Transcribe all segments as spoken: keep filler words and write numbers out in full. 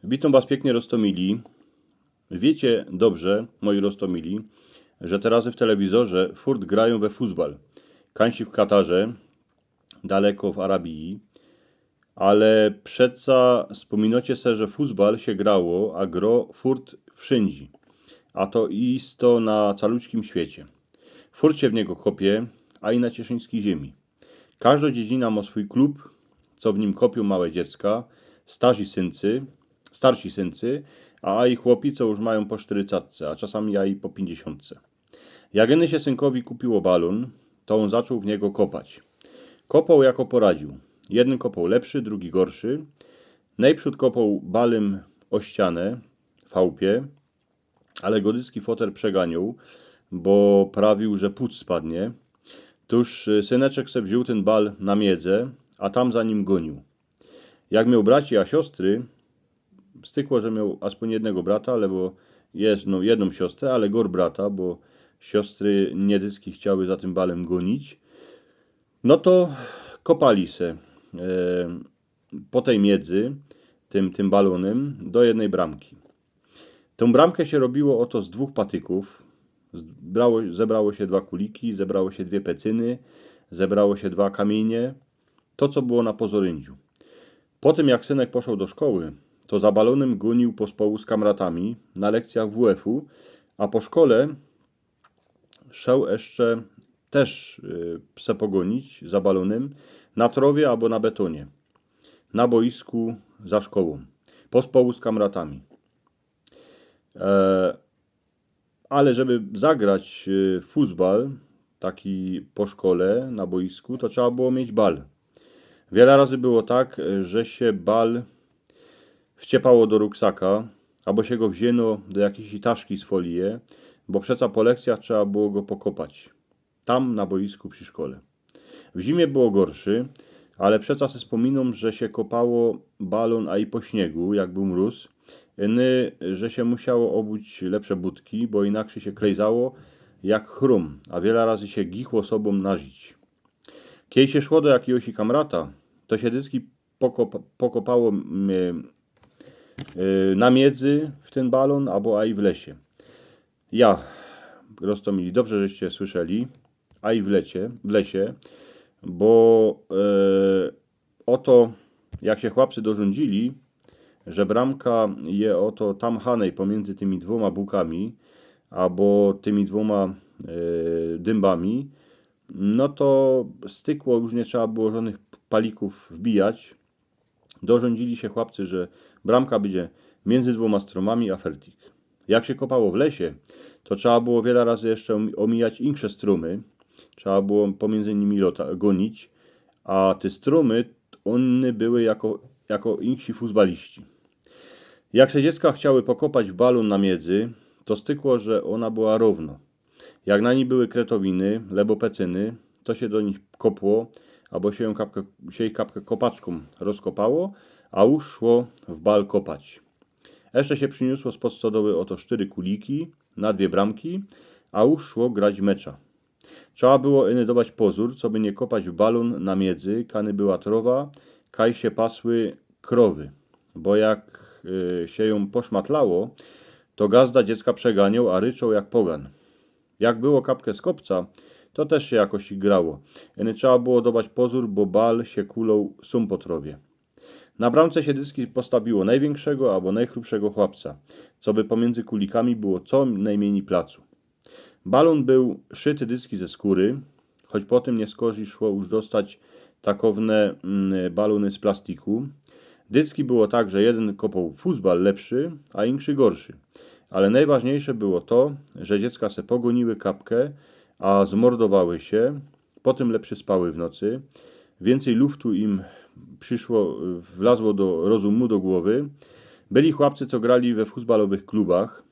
Witōm was piyknie, roztōmili. Wiycie dobrze, moji roztōmili, że te razy w telewizorze furt grajōm we fuzbal. Kańsi w Katarze, daleko w Arabiji. Ale przeca spōminocie se, że fuzbal sie grało, a gro furt wszyndzie. A to isto na caluczkim świecie. Furt sie w niego kopie, a i na cieszyńskij ziymi. Kożdo dziedzina mo swōj klub, co w nim kopiōm małe dziecka, starsi syncy, starsi syncy, a, a i chłopi, co już majōm po sztyrycatce, a czasami a i po piyńćdziesiōntce. Jak iny sie synkowi kupiło balōn, to ôn zaczōn w niego kopać. Kopoł jako poradziōł. Jedyn kopoł lepszy, drugi gorszy. Nojprzōd kopoł balym ô ścianã, fałpie, ale go dycki foter przeganioł, bo prawiōł, że pōd spadnie. Tōż, y, syneczek se wziōn tyn bal na miedze, a tam za nim gōniōł. Jak mioł braci a siostry, stykło, że mioł aspōń jednego brata, ale bo je-, no, jednōm siostrã, ale gor brata, bo siostry niy dycki chciały za tym balym gōnić. No to kopali se, e, po tyj miedzy, tym, tym balōnym, do jednej bramki. Tōm bramkã sie robiło ôto z dwōch patykōw. Zbrało, zebrało sie dwa kuliki, zebrało sie dwie pecyny, zebrało sie dwa kamiynie. To, co było na pozoryndziu. Po tym, jak synek poszoł do szkoły, to za balōnym gōniōł pospołu z kamratami na lekcyjach W F-u, a po szkole szoł jeszcze tyż, y, se pogōnić za balōnym na trowie abo na betōnie, na boisku za szkołōm, pospołu z kamratami. E, ale żeby zagrać, y, fuzbal, taki po szkole, na boisku, to trzeba było mieć bal. Wiele razy było tak, że sie bal wciepało do ruksaka, abo sie go wziyno do jakijś taszki z folie, bo przeca po lekcyjach trzeba było go pokopać. Tam, na boisku przi szkole. W zimie było gorszy, ale przeca se spōminōm, że sie kopało balōn, a i po śniegu, jak bōł mrōz, ny, że sie musiało ôbuć lepsze butki, bo inakrzyj sie klejzało jak chrōm, a wiele razy sie gichło sobōm na rzić. Kej sie szło do jakigoś kamrata, to sie dycki pokop-, pokopało, mm, y, na miedzy w tyn balōn, abo a i w lesie. Ja, roztōmili, dobrze żeście słyszeli, a i w lecie, w lesie, bo, e, ôto, jak sie chłopcy dorządzili, że bramka je ôto tam hanej pomiyndzy tymi dwōma bukami, abo tymi dwōma, e, dymbami, no to stykło, już niy trzeba było żodnych palikōw wbijać. Dorządzili sie chłopcy, że bramka bydzie miyndzy dwōma strōmami a fertik. Jak sie kopało w lesie, to trzeba było wiele razy jeszcze ômi-, ômijać insze strōmy. Trzeba było pomiyndzy nimi lota-, gōnić, a te strōmy, ône były jako, jako insi fuzbaliści. Jak se dziecka chciały pokopać w balōn na miedzy, to stykło, że ôna była rōwno. Jak na nij były kretowiny, lebo pecyny, to sie do nich kopło, abo sie jōm kapkã, sie ich kapkã kopaczkōm rozkopało, a już szło w bal kopać. Jeszcze sie prziniosło spod stodoły ôto sztyry kuliki na dwie bramki, a już szło grać mecza. Trzeba było iny dować pozōr, coby niy kopać w balōn na miedzy, kany była trowa, kaj sie pasły krowy. Bo jak, y, sie jōm poszmatlało, to gazda dziecka przeganioł, a ryczoł jak pogan. Jak było kapkã z kopca, to tyż sie jakoś grało. Iny trzeba było dować pozōr, bo bal sie kuloł sōm po trowie. Na bramce sie dycki postawiło nojwiynkszego abo nojchrōpszego chłopca, coby pomiyndzy kulikami było co nojmiyni placu. Balōn bōł szyty dycki ze skōry, choć potym niyskorzij szło już dostać takowne, mm, balōny z plastiku. Dycki było tak, że jedyn kopoł fuzbal lepszy, a inszy gorszy. Ale nojważniyjsze było to, że dziecka se pogōniły kapkã, a zmordowały sie, potym lepszy spały w nocy, wiyncyj luftu im prziszło, wlazło do rozōmu, do głowy. Byli chłopcy, co grali we fuzbalowych klubach,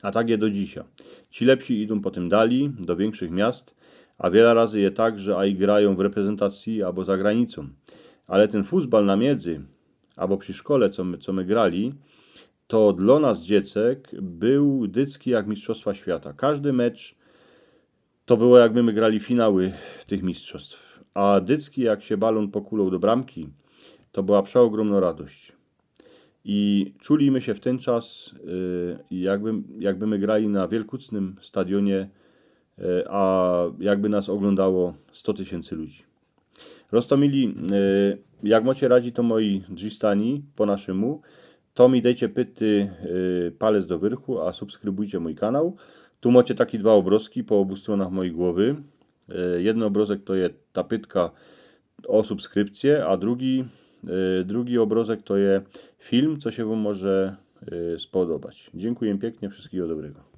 a tak je do dzisiej. Ci lepsi idōm potym dalij, do wiynkszych miast, a wiela razy je tak, że a i grajōm w reprezyntacji abo za granicōm. Ale tyn fuzbal na miedzy, abo przi szkole, co my, co my grali, to dlo nas, dziecek, bōł dycki jak mistrzostwa świata. Kożdy mecz to było, jak my, my grali finały tych mistrzostw. A dycki, jak sie balōn pokuloł do bramki, to była przeôgrōmnŏ radość. I czuli my sie w tyn czas, e, jakby, jakby my grali na wielkucnym stadionie, e, a jakby nas ôglōndało sto tysiyncy ludzi. Roztōmili, e, jak mocie radzi, to moi drzistani po naszymu, to mi dejcie pyty, e, palec do wyrchu, a subskrybujcie mōj kanał. Tu mocie taki dwa ôbrozki po ôbu strōnach mojij głowy. E, jedyn ôbrozek to je ta pytka ô subskrypcje, a drugi, e, drugi ôbrozek to je film, co sie wōm może, e, spodobać. Dziynkuję piyknie, wszyjskigo dobrego.